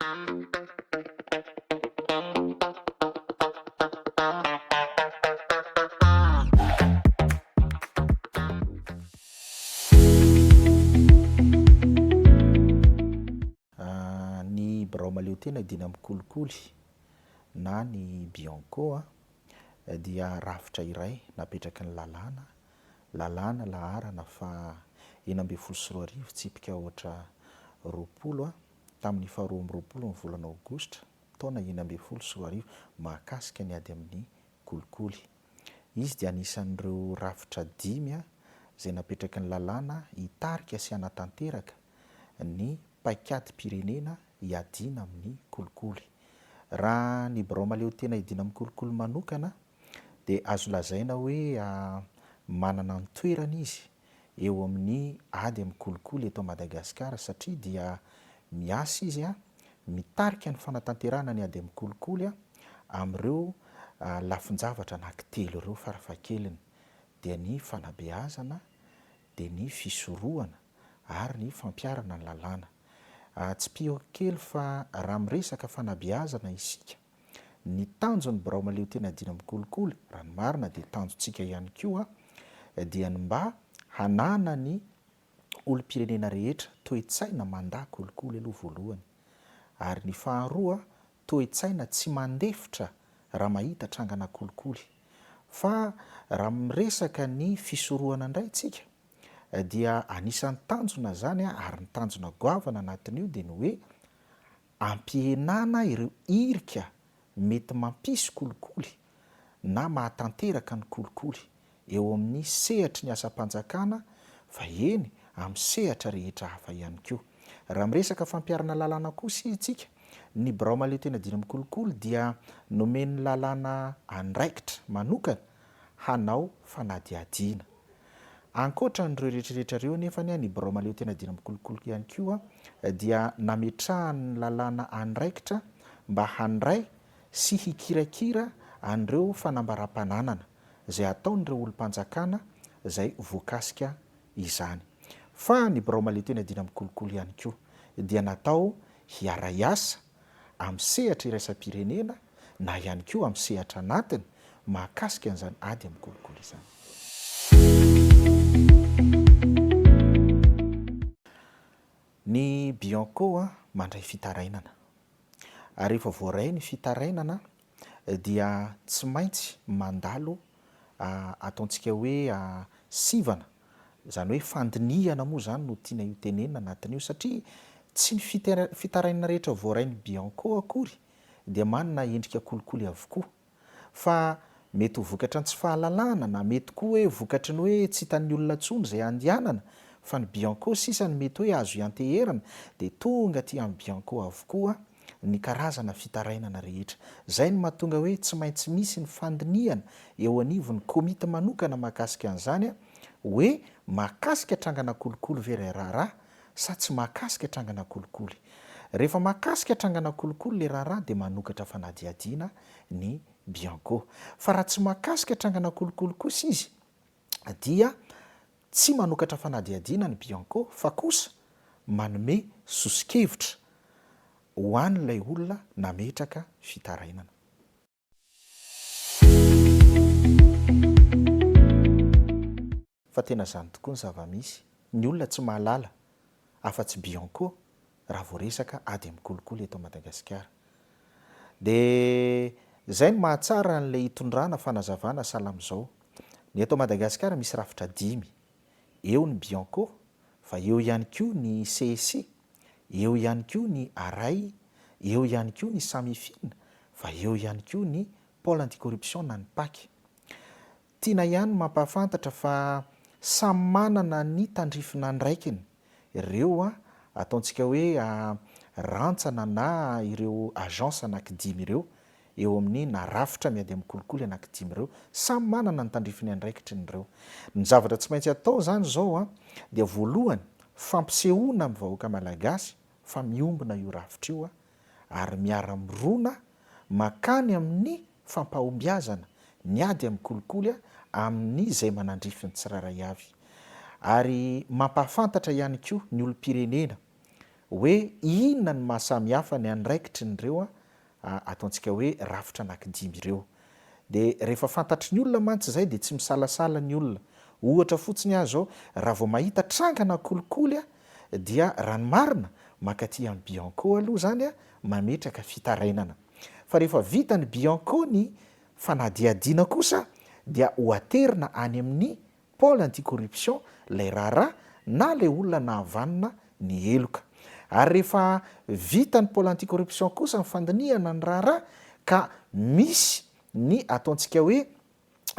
Ny birao mahaleotena hiadiana amin'ny kolikoly na ny Bianco dia rafitra iray napetraky ny lalàna, lalàna laharana faha 2016 tsipika aotra 20 tamin'ny faha 22 ny volana aogositra taona 2016 mahakasika ny ady amin'ny kolikoly. Izy dia anisan'ireo rafitra dimy izay napetraky ny lalàna hitarika sy hanatanteraka ny paikadim-pirenena hiadiana amin'ny kolikoly. Raha ny birao mahaleotena hiadiana amin'ny kolikoly manokana dia azo lazaina hoe manana ny toerany izy eo amin'ny ady amin'ny kolikoly eto Madagasikara satria dia miasa izy mitarika ny fanatanterahana ny ady amin'ny kolikoly amin'ireo lafin-javatra anankitelo ireo farafahakeliny dia ny fanabeazana, dia ny fisorohana ary ny fampiharana ny lalàna. Tsipihiko kely fa raha miresaka fanabeazana isika, ny tanjon'ny birao mahaleotena adino amin'ny kolikoly, raha ny marina dia tanjontsika ihany koa, dia ny mba hananan'ny olom-pirenena rehetra toe-tsaina mandà kolikoly aloha voalohany, ary ny faharoa toe-tsaina tsy mandefitra raha mahita trangana kolikoly. Fa raha miresaka ny fisorohana indray tsika dia anisan'ny tanjona izany ary ny tanjona goavana anatin'io dia ny hoe ampihenana ireo irika mety mampisy kolikoly na mahatanteraka ny kolikoly eo amin'ny sehatry ny asam-panjakana fa eny amin'ny sehatra rehetra hafa ihany koa. Raha miresaka fampiharana lalàna kosa isika, ny birao mahaleotena dina amin'ny kolikoly dia nomen'ny lalàna andraikitra manokana hanao fanadihadiana. Ankoatra an'ireo rehetrarehetra ireo anefa ny birao mahaleotena dina amin'ny kolikoly ihany koa dia nametrahan'ny lalàna andraikitra mba handray sy hikirakira an'ireo fanambaram-pananana izay ataon'ireo olom-panjakana izay voakasika izany. Fa ny birao mahaleotena dina amin'ny kolikoly ihany koa dia natao hiara-hiasa amin'ny sehatra iraisam-pirenena na ihany koa amin'ny sehatra anatiny mahakasika an'izany ady amin'ny kolikoly izany. Ny Bianco mandray fitarainana. Ary rehefa voaray ny fitarainana dia tsy maintsy mandalo ataontsika hoe sivana, izany hoe fandinihana moa izany no tiana hotenenina anatin'io satria tsy ny fitarainana rehetra voarain'ny Bianco akory dia manana endrika kolikoly avokoa. Fa mety ho vokatra ny tsy fahalalana na mety koa hoe vokatry ny hoe tsy hitan'ny olona intsony izay handehanana fa ny Bianco sisa no mety hoe azo ianteherana dia tonga aty amin'ny Bianco avokoa ny karazana fitarainana rehetra. Izay no mahatonga hoe tsy maintsy misy ny fandinihana eo anivon'ny komity manokana mahakasika an'izany hoe mahakasika trangana kolikoly ve ilay raharaha sa tsy mahakasika trangana kolikoly. Rehefa mahakasika trangana kolikoly ilay raharaha dia manokatra fanadihadiana ny Bianco. Fa raha tsy mahakasika trangana kolikoly kosa izy dia tsy manokatra fanadihadiana ny Bianco fa kosa manome soso-kevitra ho an'ilay olona nametraka fitarainana. Fa tena zany tokoa ny zava-misy, ny olona tsy mahalala afa-tsy Bianco raha vao resaka ady amin'ny kolikoly eto Madagasikara. Dia zay no mahatsara an'ilay hitondrana fanazavana sahala amin'izao. Ny eto Madagasikara misy rafitra dimy, eo ny Bianco, fa eo ihany koa ny CSI, eo ihany koa ny Arai, eo ihany koa ny Samifin, fa eo ihany koa ny Pôle anti-corruption na ny Pac. Tiana ihany ny mampahafantatra fa samy manana ny tandrifin'andraikiny ireo ataontsika hoe rantsana na ireo agence anankidimy ireo eo amin'ny na rafitra miady amin'ny kolikoly anankidimy ireo. Samy manana ny tandrifiny andraikitriny ireo. Ny zavatra tsy maintsy atao izany izao dia voalohany fampisehoana amin'ny vahoaka malagasy fa miombona io rafitra io ary miara-mirona mankany amin'ny fampahombiazana ny ady amin'ny kolikoly amin'ny izay manandrify ny tsirairay avy. Ary mampahafantatra ihany koa ny olom-pirenena. hoe inona ny maha samy hafa ny andraikitry ny ireo ataontsika hoe rafitra anankidimy ireo. Dia rehefa fantatry ny olona mantsy izay dia tsy misalasala ny olona. Ohatra fotsiny aho izao, raha vao mahita trangana kolikoly aho dia raha ny marina mankaty amin'ny Bianco aloha izany aho mametraka fitarainana. Fa rehefa vita ny Bianco ny fanadihadiana kosa dia ho aterina any amin'ny Pôle anti-corruption ilay raharaha na ilay olona nahavanona ny heloka. Ary rehefa vita ny Pôle anti-corruption kosa ny fandinihana ny raharaha ka misy ny ataontsika hoe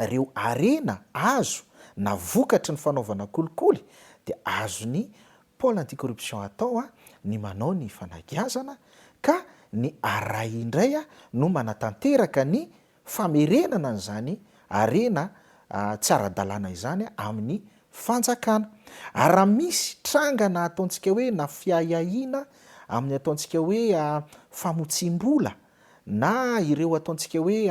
ireo harena azo na vokatry ny fanaovana kolikoly dia azon'ny Pôle anti-corruption atao ny manao ny fanagiazana ka ny ARAI indray no manatanteraka ny famerenana an'izany harena tsy ara-dalàna izany amin'ny fanjakana. Ary raha misy tranga na ataontsika hoe na fiahiahiana amin'ny ataontsika hoe famotsiam-bola na ireo ataontsika hoe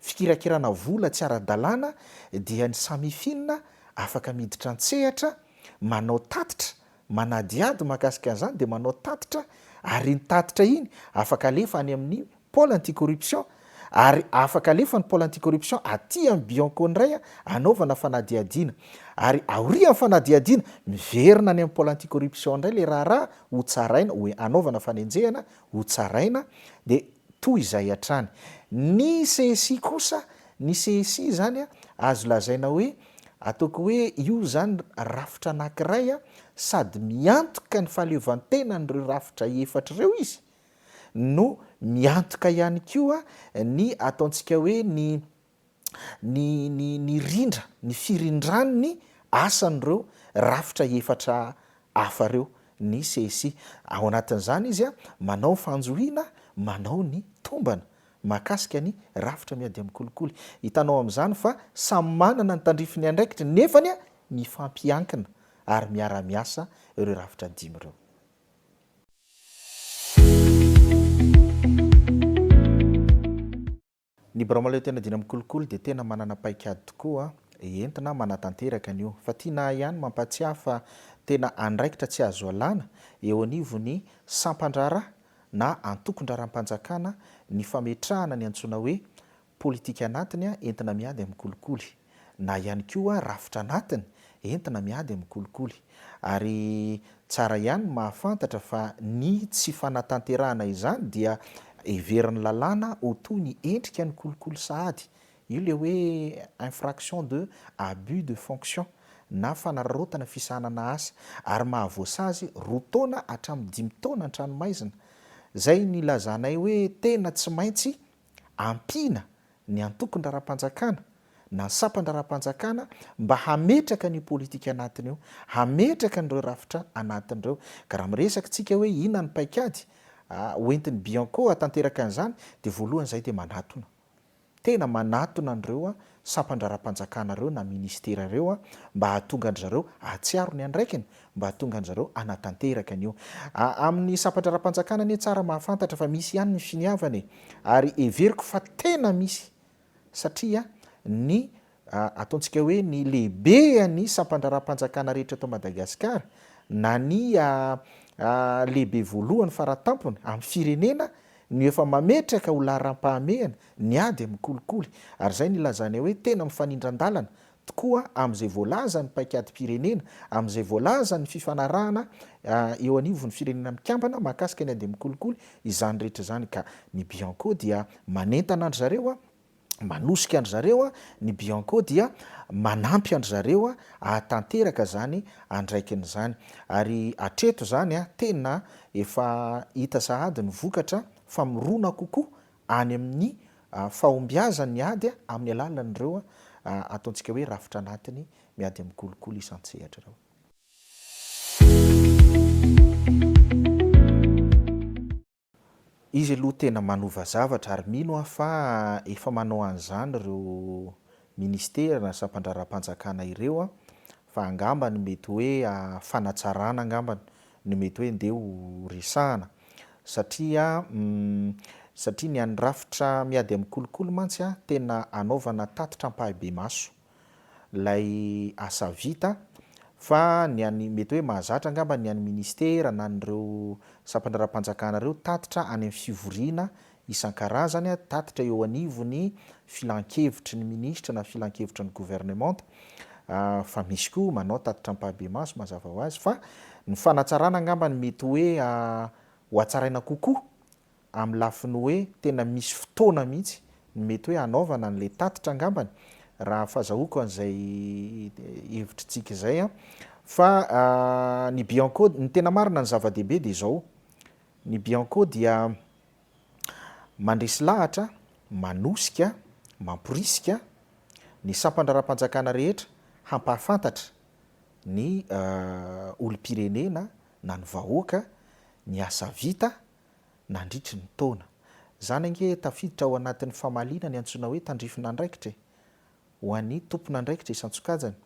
fikirakirana vola tsy ara-dalàna dia ny Samifin afaka miditra an-tsehatra manao tatitra, manadihady mahakasika an'izany dia manao tatitra ary iny tatitra iny afaka alefa any amin'ny Pôle anti-corruption ary afaka alefa ny pôle anti-corruption aty amin'ny Bianco indray anaovana fanadihadiana ary aorian'ny fanadihadiana miverina any amin'ny pôle anti-corruption indray ilay raharaha ho tsaraina, ho anaovana fanenjehana, ho tsaraina dia toy izay hatrany. Ny CSI kosa, ny CSI izany azo lazaina hoe ataoko hoe io izany rafitra anankiray sady miantoka ny fahaleovantenan'ireo rafitra efatra ireo izy no miantoka ihany koa ny ataontsika hoe ny ny ny ny rindra, ny firindran'ny asan'ireo rafitra efatra hafa ireo, ny CSI. Ao anatin'izany izy manao ny fanjohiana, manao ny tombana mahakasika ny rafitra miady amin'ny kolikoly. Hitanao amin'izany fa samy manana ny tandrifin'ny andraikitry nefany mifampiankina ary miara-miasa ireo rafitra dimy ireo. Ny birao mahaleo tena dina mikolokolo dia tena manana paikady tokoa entina manatanteraka an'io. Fa tiana ihany mampatsiahy fa tena andraikitra tsy azo alana eo anivon'ny sampan-draharaha na antokon-draharaham-panjakana ny fametrahana ny antsoina hoe Politika anatiny entina miady amin'ny kolikoly, na ihany koa rafitra anatiny entina miady amin'ny kolikoly. Ary tsara ihany ny mahafantatra fa ny tsy fanatanterahana izany dia heverin'ny lalàna ho toy ny endrika ny kolikoly sahady. Io ilay hoe infraction de abus de fonction na fanararaotana fisahanana asa ary mahavoasazy roa taona hatramin'ny dimy taona an-tranomaizina. Izay nilazanay hoe tena tsy maintsy ampiana ny antokon-draharaham-panjakana na ny sampan-draharaham-panjakana mba hametraka an'io politika anatiny io, hametraka an'ireo rafitra anatiny ireo. Ka raha miresaka isika hoe inona ny paikady hoentin'ny Bianco hahatanteraka an'izany dia voalohany izahay dia manatona. Tena manatona an'ireo sampan-draharaham-panjakana ireo na ministera ireo mba hahatonga an-dry zareo hahatsiaro ny andraikiny, mba hahatonga an-dry zareo hanatanteraka an'io. Amin'ny sampan-draharaham-panjakana anie tsara mahafantatra fa misy ihany ny finiavana e! Ary heveriko fa tena misy satria ny ataontsika hoe ny lehibean'ny sampan-draharaham-panjakana rehetra eto Madagasikara na ny lehibe voalohany faratampony amin'ny firenena no efa mametraka ho laharam-pahamehana ny ady amin'ny kolikoly ary izay no ilazanay hoe tena mifanindran-dalana tokoa amin'izay voalazan'ny paikadim-pirenena, amin'izay voalazan'ny fifanarahana eo anivon'ny Firenena Mikambana mahakasika ny ady amin'ny kolikoly, izany rehetra izany ka ny Bianco dia manentana an-dry zareo, manosika an-dry zareo, ny Bianco dia manampy an-dry zareo hahatanteraka izany andraikiny izany. Ary hatreto izany tena efa hita sahady ny vokatra fa mirona kokoa any amin'ny fahombiazan'ny ady amin'ny alalan'ireo ataontsika hoe rafitra anatiny miady amin'ny kolikoly isan-tsehatra ireo. Izy aloha tena manova zavatra ary mino aho fa efa manao an'izany ireo ministera na sampan-draharaham-panjakana ireo fa angamba ny mety hoe fanatsarana angamba no mety hoe ndeha ho resahana satria satria ny an'ny rafitra miady amin'ny kolikoly mantsy tena anaovana tatitra ampahibemaso ilay asa vita. Fa ny an'ny, mety hoe mahazatra angamba ny an'ny ministera na an'ireo sampandraharaham-panjakana ireo tatitra any amin'ny fivoriana isan-karazany, tatitra eo anivon'ny filan-kevitry ny minisitra na filan-kevitry ny governemanta, fa misy koa manao tatitra ampahibemaso mazava ho azy, fa ny fanatsarana angamba no mety hoe ho hatsaraina kokoa amin'ny lafiny hoe tena misy fotoana mihitsy ny mety hoe hanaovana an'ilay tatitra angambany raha fazahoako an'izay hevitritsika izay an! Fa ny Bianco, ny tena marina ny zava-dehibe dia izao, ny Bianco dia mandresy lahatra, manosika, mamporisika ny sampan-draharaham-panjakana rehetra hampahafantatra ny olom-pirenena na ny vahoaka ny asa vita nandritry ny taona. Izany ange tafiditra ao anatin'ny famaliana ny antsoina hoe tandrifin'andraikitra e! Ho an'ny tompon'andraikitra isan-tsokajiny.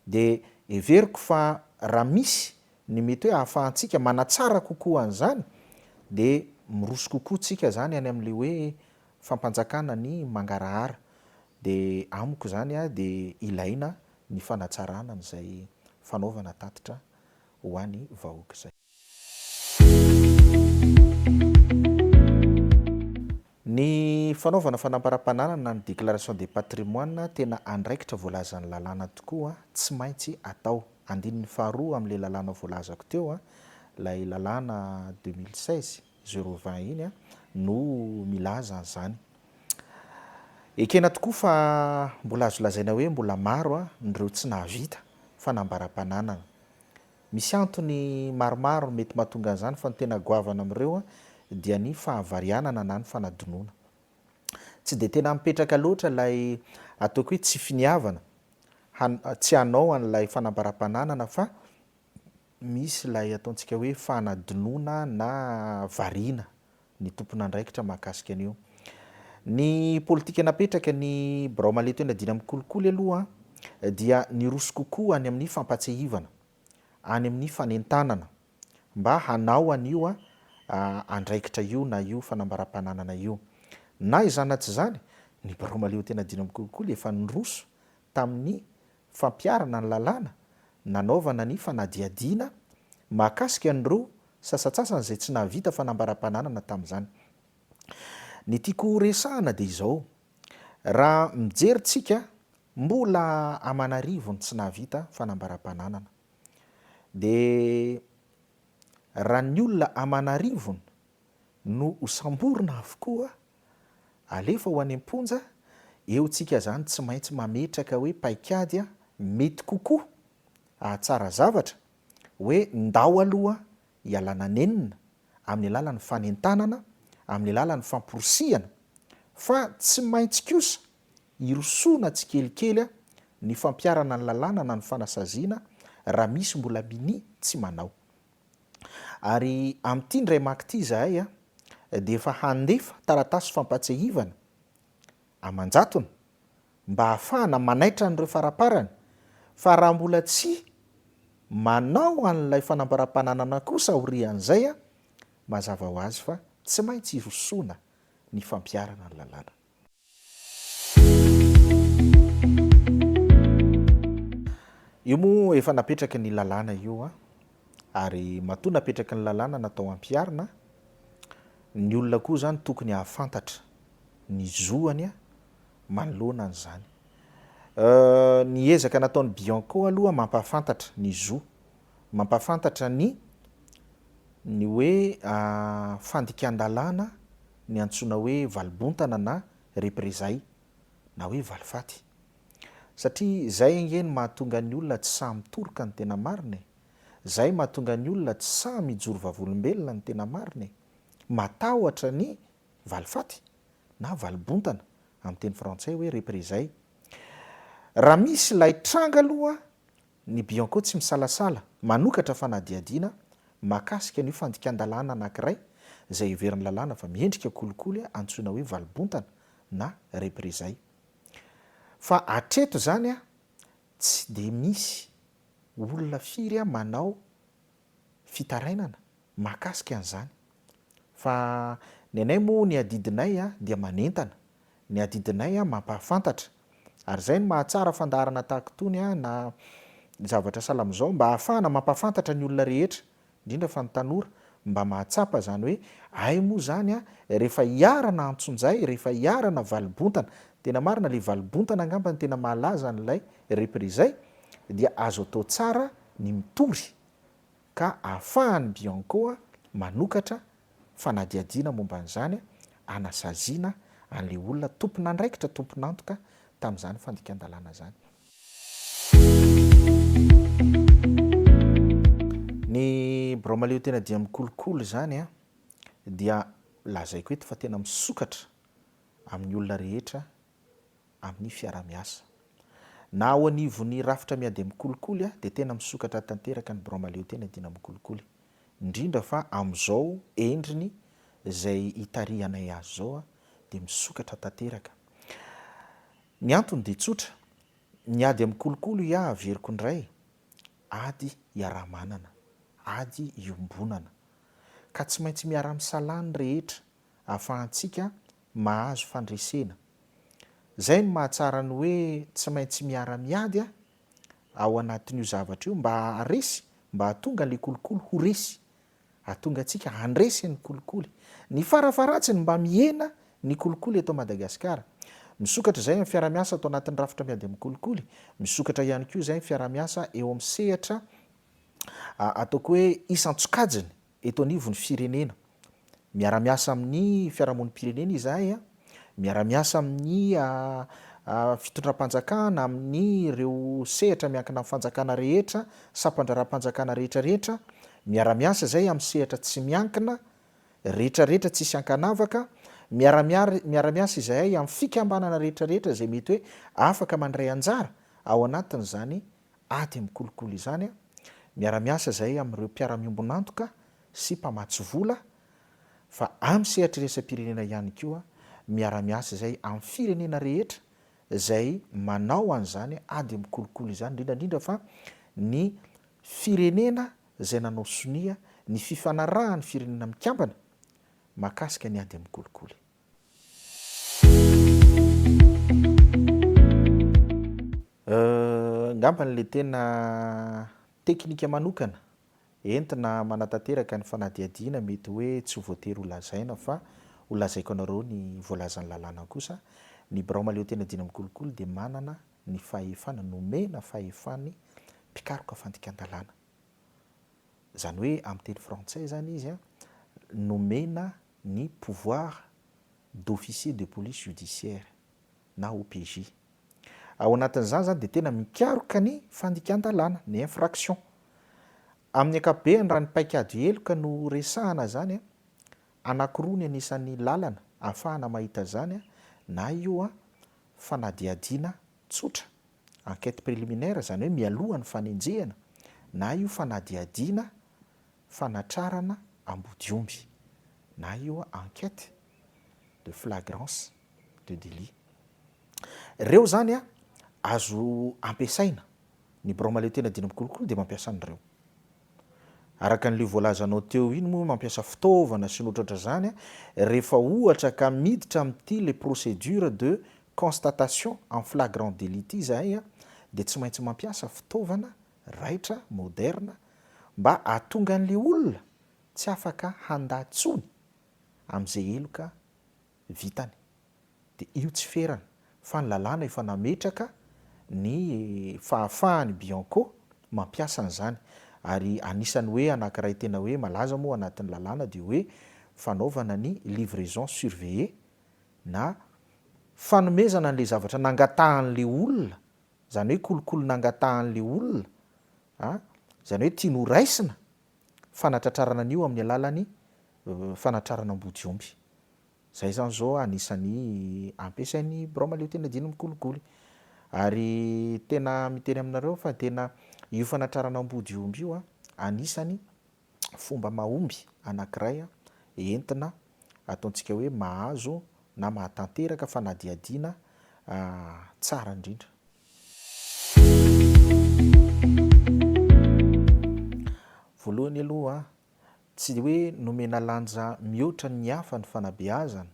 Dia heveriko fa raha misy ny mety hoe ahafahantsika manatsara kokoa an'izany dia miroso kokoa tsika izany any amin'ilay hoe fampanjakana ny mangarahara. Dia amiko izany dia ilaina ny fanatsarana an'izay fanaovana tatitra ho an'ny vahoaka izay. Ny fanaovana fanambaram-pananana na ny déclaration de patrimoine tena andraikitra voalazan'ny lalàna tokoa tsy maintsy atao. Andininy faharoa amin'ilay lalàna voalazako teo, ilay lalàna 2016, 020 iny no milaza an'izany. Ekena tokoa fa mbola azo lazaina hoe mbola maro ireo tsy nahavita fanambaram-pananana. Misy antony maromaro mety mahatonga an'izany fa ny tena goavana amin'ireo dia ny fahavarianana na ny fanadinoana. Tsy dia tena mipetraka loatra ilay ataoko hoe tsy finiavana tsy hanao an'ilay fanambaram-pananana fa misy ilay ataontsika hoe fanadinoana na variana ny tompon'andraikitra mahakasika an'io. Ny politika napetraka ny birao mahaleo-tena dina amin'ny kolikoly aloha dia niroso kokoa any amin'ny fampatsiahivana, any amin'ny fanentanana mba hanao an'io andraikitra io na io fanambaram-pananana io. Na izany na tsy izany, ny birao mahaleo-tena dina amin'ny kolikoly efa niroso tamin'ny fampiharana ny lalàna nanaovana ny fanadihadiana mahakasika an'ireo sasantsasany izay tsy nahavita fanambaram-pananana tamin'izany. Ny tiako ho resahana dia izao, raha mijery tsika mbola aman'arivony tsy nahavita fanambaram-pananana. Dia raha ny olona aman'arivony no ho samborina avokoa, alefa ho any am-ponja, eo tsika zany tsy maintsy mametraka hoe paikady mety kokoa hahatsara zavatra, hoe ndao aloha hialana nenina amin'ny alalan'ny fanentanana, amin'ny alalan'ny famporisihana, fa tsy maintsy kosa hirosoana tsikelikely ny fampiharana ny lalàna na ny fanasaziana raha misy mbola minia tsy manao. Ary amin'ity indray maka ity izahay dia efa handefa taratasy fampatsiahivana aman-jatony mba hahafahana manaitra an'ireo faraparany fa raha mbola tsy manao an'ilay fanambaram-pananana kosa aorian'izay, mazava ho azy fa tsy maintsy hirosoana ny fampiharana ny lalàna. Io moa efa napetraky ny lalàna io ary matoa napetraky ny lalàna natao hampiharina, ny olona koa izany tokony hahafantatra ny zoany manoloana an'izany. Ny ezaka nataon'ny Bianco aloha mampahafantatra ny zo, mampahafantatra ny ny hoe fandikan-dalàna ny antsoina hoe valibontana na représailles na hoe valifaty. Satria izay ange no mahatonga ny olona tsy sahy mitoroka ny tena marina e! Izay mahatonga ny olona tsy sahy mijoro vavolombelona ny tena marina e! Matahotra ny valifaty na valibontana amin'ny teny frantsay hoe représailles. Raha misy ilay tranga aloha Ny Bianco tsy misalasala manokatra fanadihadiana mahakasika an'io fandikan-dalàna anankiray izay heverin'ny lalàna fa miendrika kolikoly antsoina hoe valibontana na représailles. Fa hatreto izany tsy dia misy olona firy manao fitarainana mahakasika an'izany. Fa ny anay moa ny adidinay dia manentana, ny adidinay mampahafantatra. Ary izay no mahatsara fandaharana tahaka itony na zavatra sahala amin'izao mba hahafahana mampahafantatra ny olona rehetra, indrindra fa ny tanora, mba mahatsapa izany hoe hay moa izany an, rehefa iharana antsonjay, rehefa iharana valibontana, tena marina ilay valibontana angamba no tena mahalaza an'ilay reprisay, dia azo atao tsara ny mitory ka ahafahan'ny Bianco manokatra fanadihadiana momba an'izany hanasaziana an'ilay olona tompon'andraikitra, tompon'antoka tamin'izany fandikan-dalàna izany. Ny birao mahaleo tena dia mikolokolo izany dia lazaiko eto fa tena misokatra amin'ny olona rehetra amin'ny fiarahamiasa. Na ao anivon'ny rafitra miady amin'ny kolikoly dia tena misokatra tanteraka ny birao mahaleo tena diana amin'ny kolikoly. Indrindra fa amin'izao endriny izay itarihanay azy izao dia misokatra tanteraka. Ny antony dia tsotra, ny ady amin'ny kolikoly hoy aho averiko indray, ady iaraha-manana, ady iombonana. Ka tsy maintsy miara-misalahy ny rehetra ahafahantsika mahazo fandresena. Izay no mahatsara ny hoe tsy maintsy miara-miady ao anatin'io zavatra io mba haharesy, mba hahatonga ilay kolikoly ho resy. Hahatonga antsika handresy ny kolikoly. Ny farafaharatsiny mba mihena ny kolikoly eto Madagasikara. Misokatra izay amin'ny fiarahamiasa ato anatin'ny rafitra miady amin'ny kolikoly. Misokatra ihany koa izay ny fiarahamiasa eo amin'ny sehatra ataoko hoe isan-tsokajiny eto anivon'ny firenena. Miara-miasa amin'ny fiarahamonim-pirenena izahay, miara-miasa amin'ny fitondram-panjakana, amin'ireo sehatra miankina amin'ny fanjakana rehetra, sampan-draharaham-panjakana rehetra rehetra, miara-miasa izahay amin'ny sehatra tsy miankina rehetra rehetra tsisy ankanavaka, miara-miasa izahay amin'ny fikambanana rehetra rehetra izay mety hoe afaka mandray anjara ao anatin'izany ady amin'ny kolikoly izany, miara-miasa izahay amin'ireo mpiara-miombon'antoka sy mpamatsy vola, fa amin'ny sehatra iraisam-pirenena ihany koa, miara-miasa izahay amin'ny firenena rehetra izay manao an'izany ady amin'ny kolikoly izany, indrindra indrindra fa ny firenena izay nanao sonia ny fifanarahan'ny firenena mikambana mahakasika ny ady amin'ny kolikoly. Angambany le tena teknika manokana entina manatanteraka ny fanadihadiana mety hoe tsy ho voatery ho lazaina fa ho lazaiko anareo ny voalazan'ny lalàna kosa, ny birao mahaleotena dina mikolokolo dia manana ny fahefana, nomena fahefan'ny mpikaroka fandikan-dalàna. Izany hoe amin'ny teny frantsay izany izy nomena ny pouvoir d'officier de police judiciaire na OPJ. Ao anatin'izany izany dia tena mikaroka ny fandikan-dalàna, ny infraction. Amin'ny ankapobeny raha ny paikady heloka no resahana izany, anankiroa ny anisan'ny lalana ahafahana mahita izany, na io fanadihadiana tsotra, enquête préliminaire, izany hoe mialoha ny fanenjehana, na io fanadihadiana fanatrarana ambodiomby, na io enquête de flagrance de délit. Ireo izany azo ampiasaina, ny birao mahaleo tena dina mikolokolo dia mampiasa an'ireo. Araka an'ilay voalazanao teo iny moa mampiasa fitaovana sy ny ohatrohatr'izany, rehefa ohatra ka miditra amin'ity ilay procédure de constatation en flagrant délit ity izahay dia tsy maintsy mampiasa fitaovana raitra, moderne, mba hahatonga an'ilay olona tsy afaka handà intsony amin'izay heloka vitany. Dia io tsy ferana fa ny lalàna efa nametraka ny fahafahan'ny Bianco mampiasa an'izany. Ary anisan'ny hoe anankiray tena hoe malaza moa anatin'ny lalàna dia hoe fanaovana ny livraison surveillée na fanomezana an'ilay zavatra nangatahan'ilay olona, izany hoe kolikoly nangatahan'ilay olona, a, izany hoe tiany ho raisina, fanatratrarana an'io amin'ny alalan'ny fanatrarana ambodiomby. Zay zany zao anisany ampiasain'ny birao mahaleo tena dina mikolikoly. Ary tena miteny aminareo aho fa tena io fanatrarana ambodiomby io anisany fomba mahomby anakiray entina ataontsika hoe mahazo na mahatanteraka fanadihadiana tsara indrindra. Voalohany aloha Tsy hoe nomena lanja mihoatra ny hafa ny fanabeazana,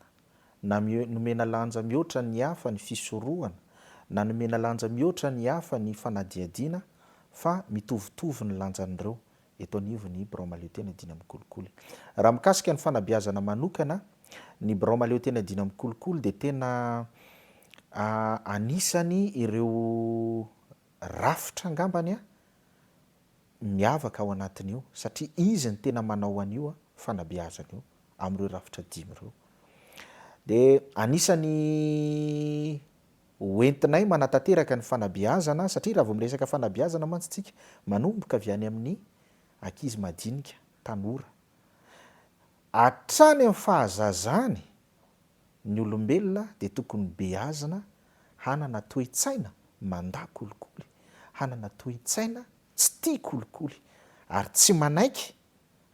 na nomena lanja mihoatra ny hafa ny fisorohana, na nomena lanja mihoatra ny hafa ny fanadihadiana, Fa mitovitovy ny lanjan'ireo eto anivon'ny Birao Mahaleo Tena Dina amin'ny Kolikoly. Raha mikasika ny fanabeazana manokana, ny Birao Mahaleo Tena Dina amin'ny Kolikoly dia tena anisany ireo rafitra angambany miavaka ao anatin'io satria izy no tena manao an'io fanabeazana io amin'ireo rafitra dimy ireo. Dia anisany hoentinay manatanteraka ny fanabeazana satria raha vao miresaka fanabeazana mantsy tsika manomboka avy any amin'ny ankizy madinika, tanora, hatrany amin'ny fahazazany ny olombelona dia tokony beazina hanana toe-tsaina mandà kolikoly, hanana toe-tsaina tsy tia kolikoly ary tsy manaiky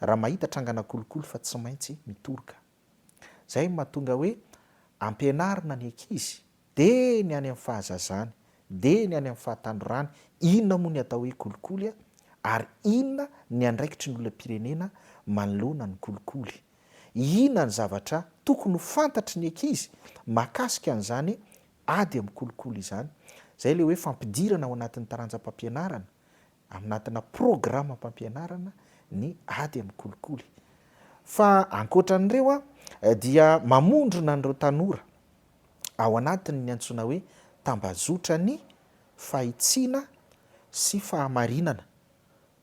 raha mahita trangana kolikoly fa tsy maintsy mitoroka. Izay no mahatonga hoe ampianarina ny ankizy dia ny any amin'ny fahazazany, dia ny any amin'ny fahatanorany, inona moa ny atao hoe kolikoly ary inona ny andraikitry ny olom-pirenena manoloana ny kolikoly. Inona ny zavatra tokony ho fantatry ny ankizy mahakasika an'izany ady amin'ny kolikoly izany. Izay ilay hoe fampidirana ao anatin'ny taranjam-pampianarana Anatina programam-pampianarana ny ady amin'ny kolikoly. Fa ankoatra an'ireo dia mamondrona an'ireo tanora ao anatin'ny antsoina hoe tambazotran'ny fahitsiana sy fahamarinana.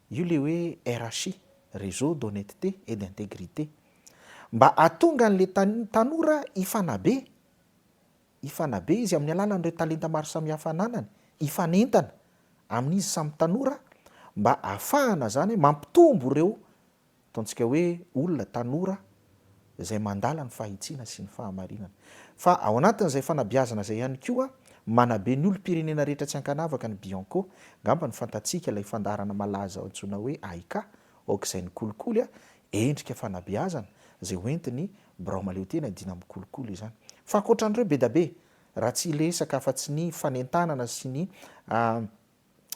Io ilay hoe RHI, Réseau d'honnêteté et d'intégrité. Mba hahatonga an'ilay tanora hifanabe Hifanabe izy amin'ny alalan'ireo talenta maro samihafa ananany, hifanentana amin'izy samy tanora mba hahafahana izany mampitombo ireo ataontsika hoe olona tanora izay mandala ny fahitsiana sy ny fahamarinana. Fa ao anatin'izay fanabeazana izay ihany koa, manabe ny olom-pirenena rehetra tsy ankanavaka ny Bianco, angamba ny fantatsika ilay fandaharana malaza antsoina hoe AIK, aok'izay ny kolikoly, endrika fanabeazana izay hoentin'ny Birao mahaleo tena dina mikolokolo izany. Fa ankoatra an'ireo be da be, raha tsy hiresaka afa-tsy ny fanentanana sy ny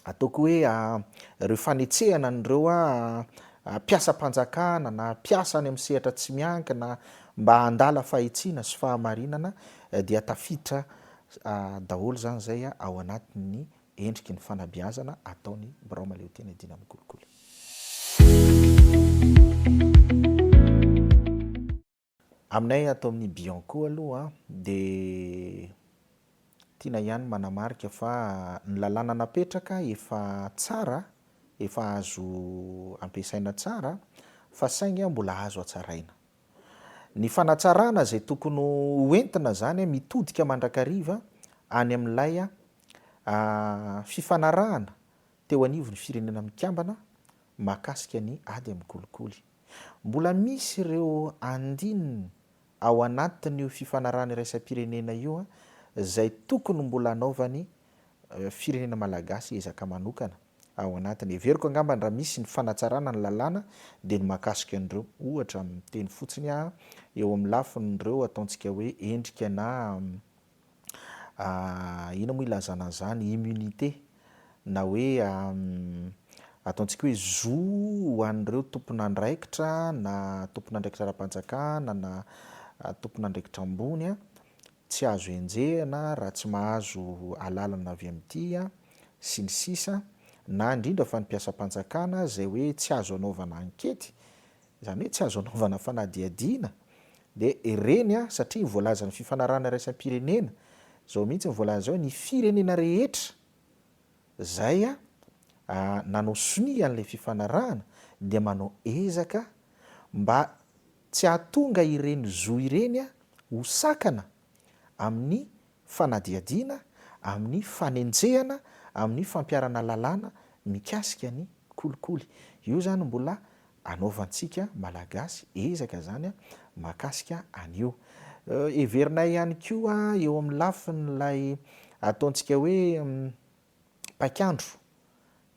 ataoko hoe ireo fanetsehana an'ireo mpiasam-panjakana na mpiasa any amin'ny sehatra tsy miankina mba handala fahitsiana sy fahamarinana dia tafiditra daholo izany izay ao anatin'ny endriky ny fanabeazana ataon'ny Birao mahaleo tena dina mikolokolo. Aminay ato amin'ny Bianco aloha dia tiana ihany manamarika fa ny lalàna napetraka efa tsara, efa azo ampiasaina tsara fa saingy mbola azo hatsaraina. Ny fanatsarana izay tokony ho entina izany mitodika mandrakariva any amin'ilay fifanarahana teo anivon'ny Firenena Mikambana mahakasika ny ady amin'ny kolikoly. Mbola misy ireo andininy ao anatin'io fifanarahana iraisam-pirenena io izay tokony mbola hanaovan'ny firenena malagasy ezaka manokana ao anatiny. Heveriko angambany raha misy ny fanatsarana ny lalàna dia ny mahakasika an'ireo. Ohatra, miteny fotsiny aho, eo amin'ny lafin'ireo ataontsika hoe endrika na inona moa ilazana an'izany, immunité na hoe ataontsika hoe zo ho an'ireo tompon'andraikitra na tompon'andraikitra ara-panjakana na tompon'andraikitra ambony tsy azo enjehina raha tsy mahazo alalana avy amin'ity sy ny sisa na indrindra fa ny mpiasam-panjakana izay hoe tsy azo anaovana ankety Izany hoe tsy azo anaovana fanadihadiana dia ireny an, satria voalazan'ny fifanarahana iraisam-pirenena, izao mihitsy ny voalaza izao hoe ny firenena rehetra izay nanao sonia an'ilay fifanarahana dia manao ezaka mba tsy hahatonga ireny zo ireny ho sakana amin'ny fanadihadiana, amin'ny fanenjehana, amin'ny fampiharana lalàna mikasika ny kolikoly. Io izany mbola anaovantsika Malagasy ezaka izany mahakasika an'io. Heverinay ihany koa eo amin'ny lafin'ilay ataontsika hoe paik'andro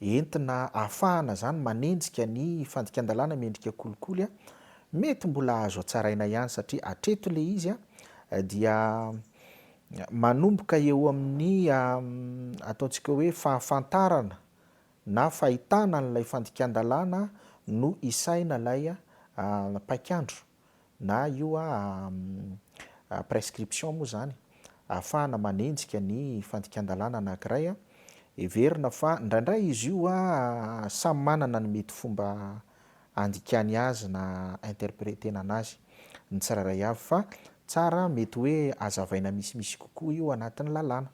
entina ahafahana izany manenjika ny fandikan-dalàna miendrika kolikoly, mety mbola azo hatsaraina ihany satria hatreto ilay izy dia manomboka eo amin'ny ataontsika hoe fahafantarana na fahitana an'ilay fandikan-dalàna no isaina ilay paik'andro na io prescription moa izany ahafahana manenjika ny fandikan-dalàna anankiray. Heverina fa indraindray izy io samy manana ny mety fomba andikany azy na interpreter-na anazy ny tsirairay avy fa tsara mety hoe azavaina misimisy kokoa io anatin'ny lalàna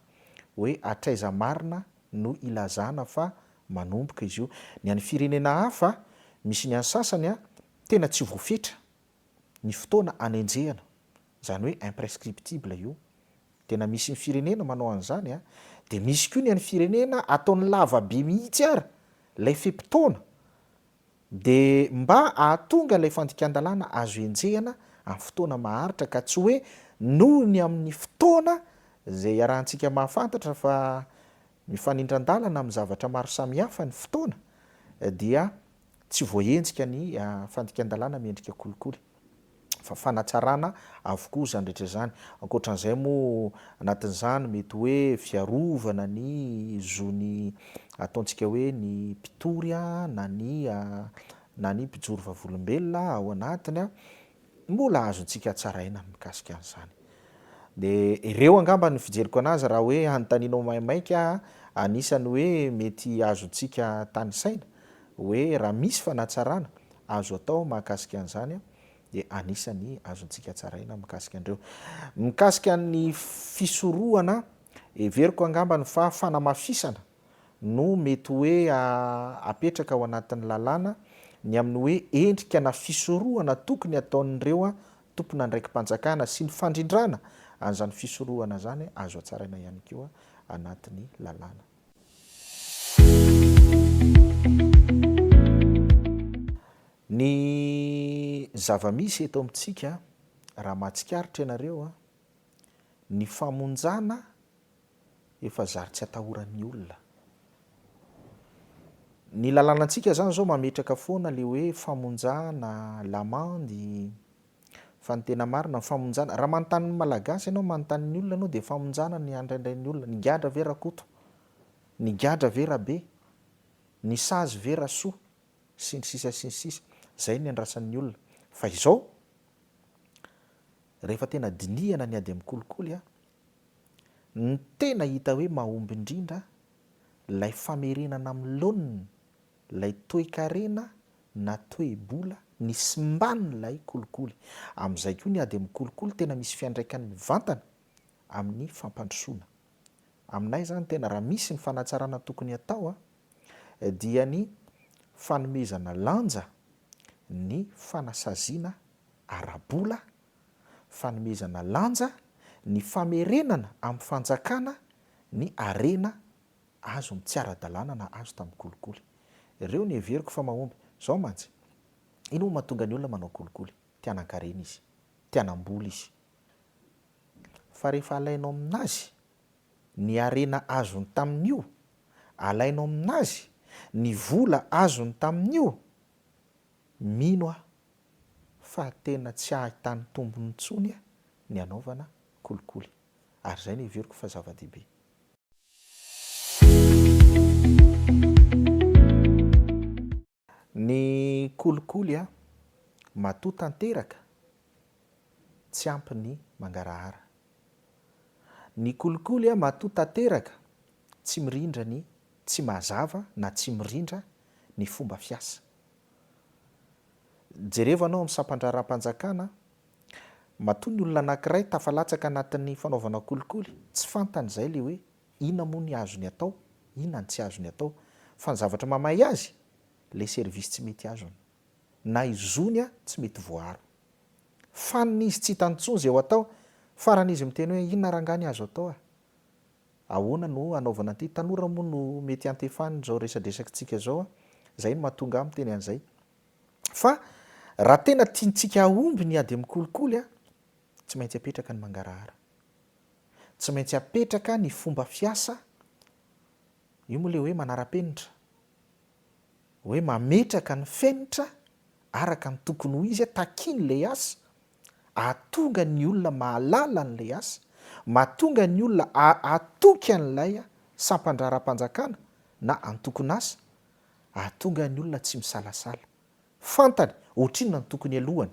hoe hatraiza marina no ilazana fa manomboka izy io. Ny an'ny firenena hafa, misy ny an'ny sasany tena tsy voafetra ny fotoana anenjehana, izany hoe imprescriptible io. Tena misy ny firenena manao an'izany an! Dia misy koa ny an'ny firenena ataony lava be mihitsy ara ilay fe-potoana dia mba hahatonga ilay fandikan-dalàna azo enjehina amin'ny fotoana maharitra ka tsy hoe noho ny amin'ny fotoana izay iarahantsika mahafantatra fa mifanindran-dalana amin'ny zavatra maro samihafa ny fotoana dia tsy voahenjika ny fandikan-dalàna miendrika kolikoly fa fanatsarana avokoa izany rehetra izany. Ankoatran'izay moa anatin'izany mety hoe fiarovana ny zon'ny ataontsika hoe ny mpitory na ny na ny mpijoro vavolombelona ao anatiny, mbola azontsika tsaraina ny mikasika an'izany. Dia ireo angamba ny fijeriko anazy raha hoe hanontanianao maimaika anisan'ny hoe mety azontsika tanisaina hoe raha misy fanatsarana azo atao mahakasika an'izany dia anisan'ny azontsika tsaraina mikasika an'ireo. Mikasika ny fisorohana, heveriko angambany fa fanamafisana no mety hoe apetraka ao anatin'ny lalàna ny amin'ny hoe endrika na fisorohana tokony ataon'ireo tompon'andraiki-panjakana sy ny fandrindrana an'izany fisorohana izany azo hatsaraina ihany koa anatin'ny lalàna. Ny zava-misy eto amintsika, raha mahatsikaritra ianareo, ny famonjana efa zary tsy atahoran'ny olona. Ny lalànantsika zany zao mametraka foana le hoe famonjana, lamandy, fa ny tena marina ny famonjana, raha manontany ny Malagasy ianao, manontany ny olona ianao dia famonjana ny andraindrain'ny olona, nigadra ve Rakoto? Nigadra ve Rabe? Nisazy ve Rasoa? Sy ny sisa sy ny sisa, zay ny andrasan'ny olona. Fa izao, rehefa tena dinihana ny ady amin'ny kolikoly an, Ny tena hita hoe mahomby indrindra ilay famerenana amin'ny laoniny ilay toekarena na toe-bola nisimban'ilay kolikoly. Amin'izay koa ny ady amin'ny kolikoly tena misy fiantraikany mivantana amin'ny fampandrosoana. Aminay izany tena raha misy ny fanatsarana tokony hatao dia ny fanomezana lanja ny fanasaziana ara-bola fanomezana lanja ny famerenana amin'ny fanjakana ny harena azo amin'ny tsy ara-dalàna na azo tamin'ny kolikoly. Ireo no heveriko fa mahomby. Izao mantsy, inona moa mahatonga ny olona manao kolikoly? Te hanan-karena izy, te hanam-bola izy. Fa rehefa alainao aminazy ny harena azony tamin'io, alainao aminazy ny vola azony tamin'io, mino aho fa tena tsy ahitany tombony intsony ny hanaovana kolikoly. Ary izay no heveriko fa zava-dehibe. Ny kolikoly matoa tanteraka tsy ampy ny mangarahara. Ny kolikoly matoa tanteraka tsy mirindra ny tsy mazava na tsy mirindra ny fomba fiasa. Jerevo anao amin'ny sampan-draharaham-panjakana, matoa ny olona anankiray tafalatsaka anatin'ny fanaovana kolikoly, tsy fantany izay ilay hoe inona moa ny azony atao, inona ny tsy azony atao. Fa ny zavatra mamay azy, ilay service tsy mety azony. Na i zony tsy mety voaaro. Fanina izy tsy hitany intsony izay ho atao, farany izy miteny hoe inona rangahy ny azo atao a? Ahoana no hanaovana an'ity? Tanora moa no mety hiantefany izao resadresakitsika izao a! Izay no mahatonga ahy miteny an'izay. Fa raha tena tiantsika hahomby ny ady amin'ny kolikoly a, tsy maintsy apetraka ny mangarahara. Tsy maintsy apetraka ny fomba fiasa, io moa ilay hoe manara-penitra, hoe mametraka ny fenitra araka ny tokony ho izy, takian'ilay asa, Ahatonga ny olona mahalala an'ilay asa, mahatonga ny olona hatoky an'ilay sampan-draharaham-panjakana na antokon'asa, ahatonga ny olona tsy misalasala. Fantany ohatrinona no tokony alohany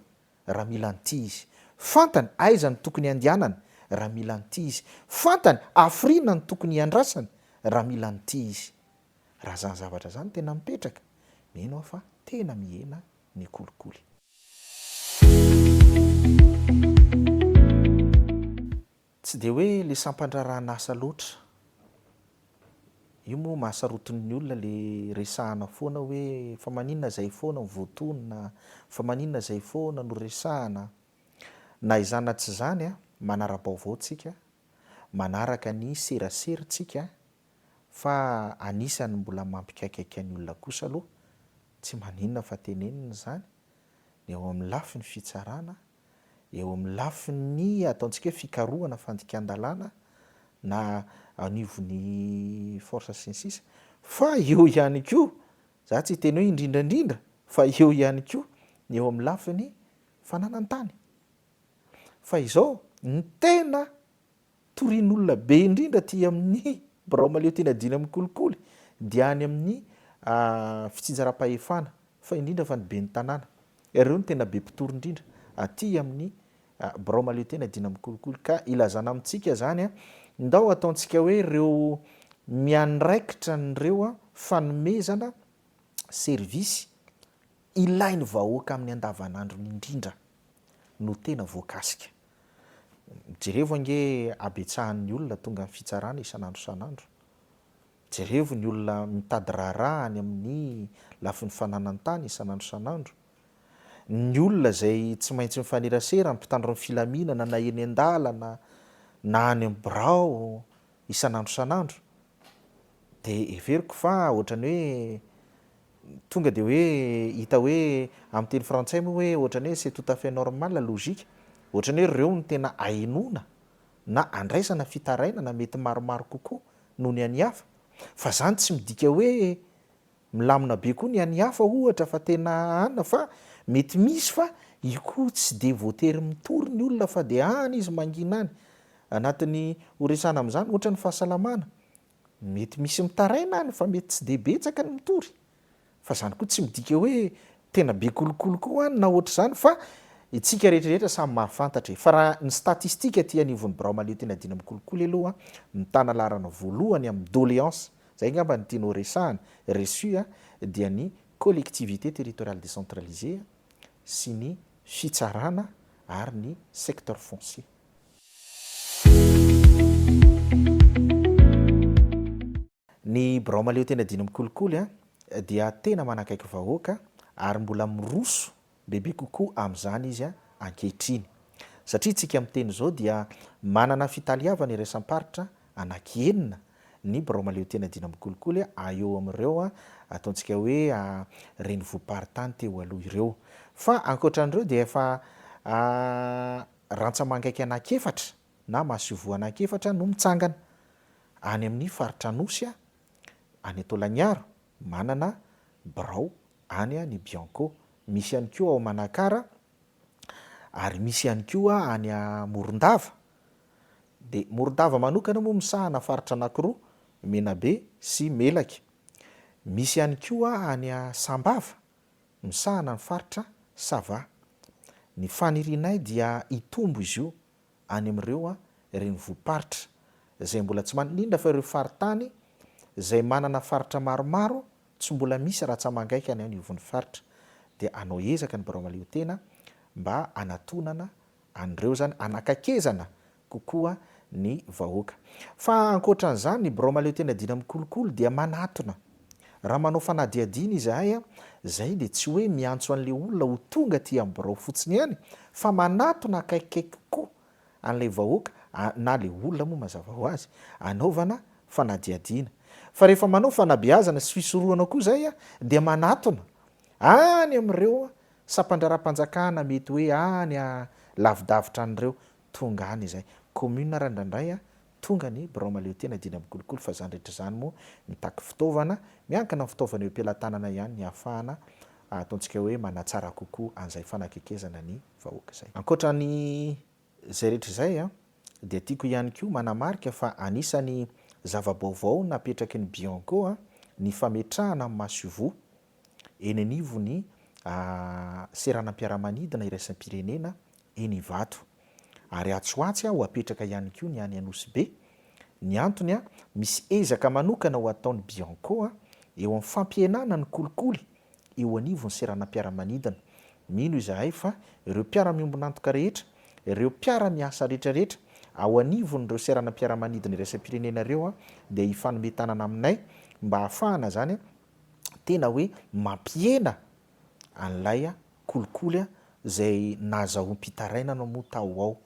raha mila an'ity izy. Fantany aiza no tokony handehanany raha mila an'ity izy. Fantany hafiriana no tokony hiandrasany. raha mila an'ity izy. Raha izany zavatra izany tena mipetraka, mino aho fa tena mihena ny kolikoly. Tsy dia hoe le sampandraharahan'asa loatra. Io moa mahasarotiny ny olona le resahana foana hoe fa maninona zay foana no voatonona, fa maninona zay foana no resahana. Na izany na tsy izany, manara-baovao tsika, manaraka ny serasera tsika fa anisan'ny mbola mampikaikaika ny olona kosa aloha, tsy maninona fa tenenina izany, ny eo amin'ny lafiny fitsarana, eo amin'ny lafiny ataontsika hoe fikarohana fandikan-dalàna na anivon'ny force sy ny sisa fa eo ihany koa, za tsy hiteny hoe indrindra indrindra fa eo ihany koa ny eo amin'ny lafiny fananan-tany. Fa izao, ny tena Torian'olona be indrindra aty amin'ny birao mahaleo tena adino amin'ny kolikoly dia any amin'ny fitsinjaram-pahefana fa indrindra fa ny ben'ny tanàna. Ireo no tena be mpitory indrindra aty amin'ny birao mahaleo tena adino amin'ny kolikoly. Ka ilazana amintsika izany, ndao ataontsika hoe ireo miandraikitra an'ireo fanomezana service ilain'ny vahoaka amin'ny andavanandrony indrindra no tena voakasika. Jerevo ange habetsahan'ny olona tonga amin'ny fitsarana isan'andro isan'andro. Jerevo ny olona mitady raharaha any amin'ny lafiny fananan-tany isan'andro isan'andro. Ny olona izay tsy maintsy mifanerasera amin'ny mpitandro ny filaminana na eny an-dalana na any amin'ny birao isan'andro isan'andro. Dia heveriko fa ohatran'ny hoe tonga dia hoe hita hoe amin'ny teny frantsay moa hoe ohatran'ny hoe c'est tout à fait normal, logique, ohatran'ny hoe ireo no tena ahenoana na andraisana fitarainana mety maromaro kokoa noho ny an'ny hafa. Fa izany tsy midika hoe milamina be koa ny an'ny hafa ohatra fa tena an fa mety misy fa io koa tsy dia voatery mitory ny olona fa dia any izy mangina any. Anatin'ny ho resahana amin'izany ohatra ny fahasalamana, Mety misy mitaraina any fa mety tsy dia betsaka ny mitory. Fa izany koa tsy midika hoe tena be kolikoly koa any na ohatr'izany fa itsika rehetra rehetra samy mahafantatra e. Fa raha ny statistique aty anivon'ny birao mahaleo tena adino amin'ny kolikoly aloha mitana laharana voalohany amin'ny doléance, izay angamba no tianao resahana, reçu dia ny collectivité territoriale décentralisée sy ny fitsarana ary ny secteur foncier. Ny birao mahaleo tena adino amin'ny kolikoly dia tena manakaiky vahoaka ary mbola miroso bebe kokoa amin'izany izy ankehitriny. Satria isika miteny izao dia manana fitaliavana iraisam-paritra anaky enina ny birao mahaleo tena adino amin'ny kolikoly eo amin'ireo ataontsika hoe renivohi-paritany teo aloha ireo. Fa ankoatra an'ireo dia efa Rantsa-mangaika anankiefatra na masoivoho anankiefatra no mitsangana any amin'ny faritra Anosy, any Taolagnaro, manana birao any ny Bianco. Misy ihany koa ao Manakara ary misy ihany koa any Morondava. Dia Morondava manokana moa misahana faritra anankiroa, Menabe sy Melaky. Misy ihany koa any Sambava. misahana ny faritra Sava. Ny fanirianay dia hitombo izy io any amin'ireo renivohi-paritra izay mbola tsy manana, indrindra fa ireo faritany izay manana faritra maromaro tsy mbola misy ratsa-mangaika any anivon'ny faritra dia hanao ezaka ny birao mahaleotena mba hanatonana an'ireo izany hanakaikezana kokoa ny vahoaka. Fa ankoatra an'izany, ny birao mahaleotena dina mikolokolo dia manatona. Raha manao fanadihadiana izahay, izay dia tsy hoe miantso an'ilay olona ho tonga aty amin'ny birao fotsiny ihany, fa manatona akaikikaiky kokoa an'ilay vahoaka, na ilay olona moa mazava ho azy, anaovana fanadihadiana. Fa rehefa manao fanabeazana sy fisorohana koa izay dia manatona any amin'ireo sampandraharaha-panjakana mety hoe any lavidavitra any ireo, tonga any izay. Commune ary indraindray a, tonga ny birao mahaleotena dina mikolokolo fa izany rehetra izany moa mitaky fitaovana, miankina amin'ny fitaovana eo am-pelatanana ihany ny ahafahana ataontsika hoe manatsara kokoa an'izay fanakekezana ny vahoaka izay. Ankoatra ny izay rehetra izay a, dia tiako ihany koa manamarika fa anisan'ny zava-baovao napetraky ny Bianco ny fametrahana masoivoho eny anivon'ny seranam-piaramanidina iraisam-pirenena eny Ivato. Ary atsy ho atsy ho apetraka ihany koa ny any Anosibe. Ny antony, misy ezaka manokana ho ataon'ny Bianco eo amin'ny fampihenana ny kolikoly eo anivon'ny seranam-piaramanidina. Mino izahay fa ireo mpiara-miombon'antoka rehetra, ireo mpiara-miasa rehetrarehetra ao anivon'ireo seranam-piaramanidina iraisam-pirenena ireo dia hifanome tanana aminay mba hahafahana izany tena hoe mampihena an'ilay kolikoly izay nahazahoam-pitarainana moa tao ho ao.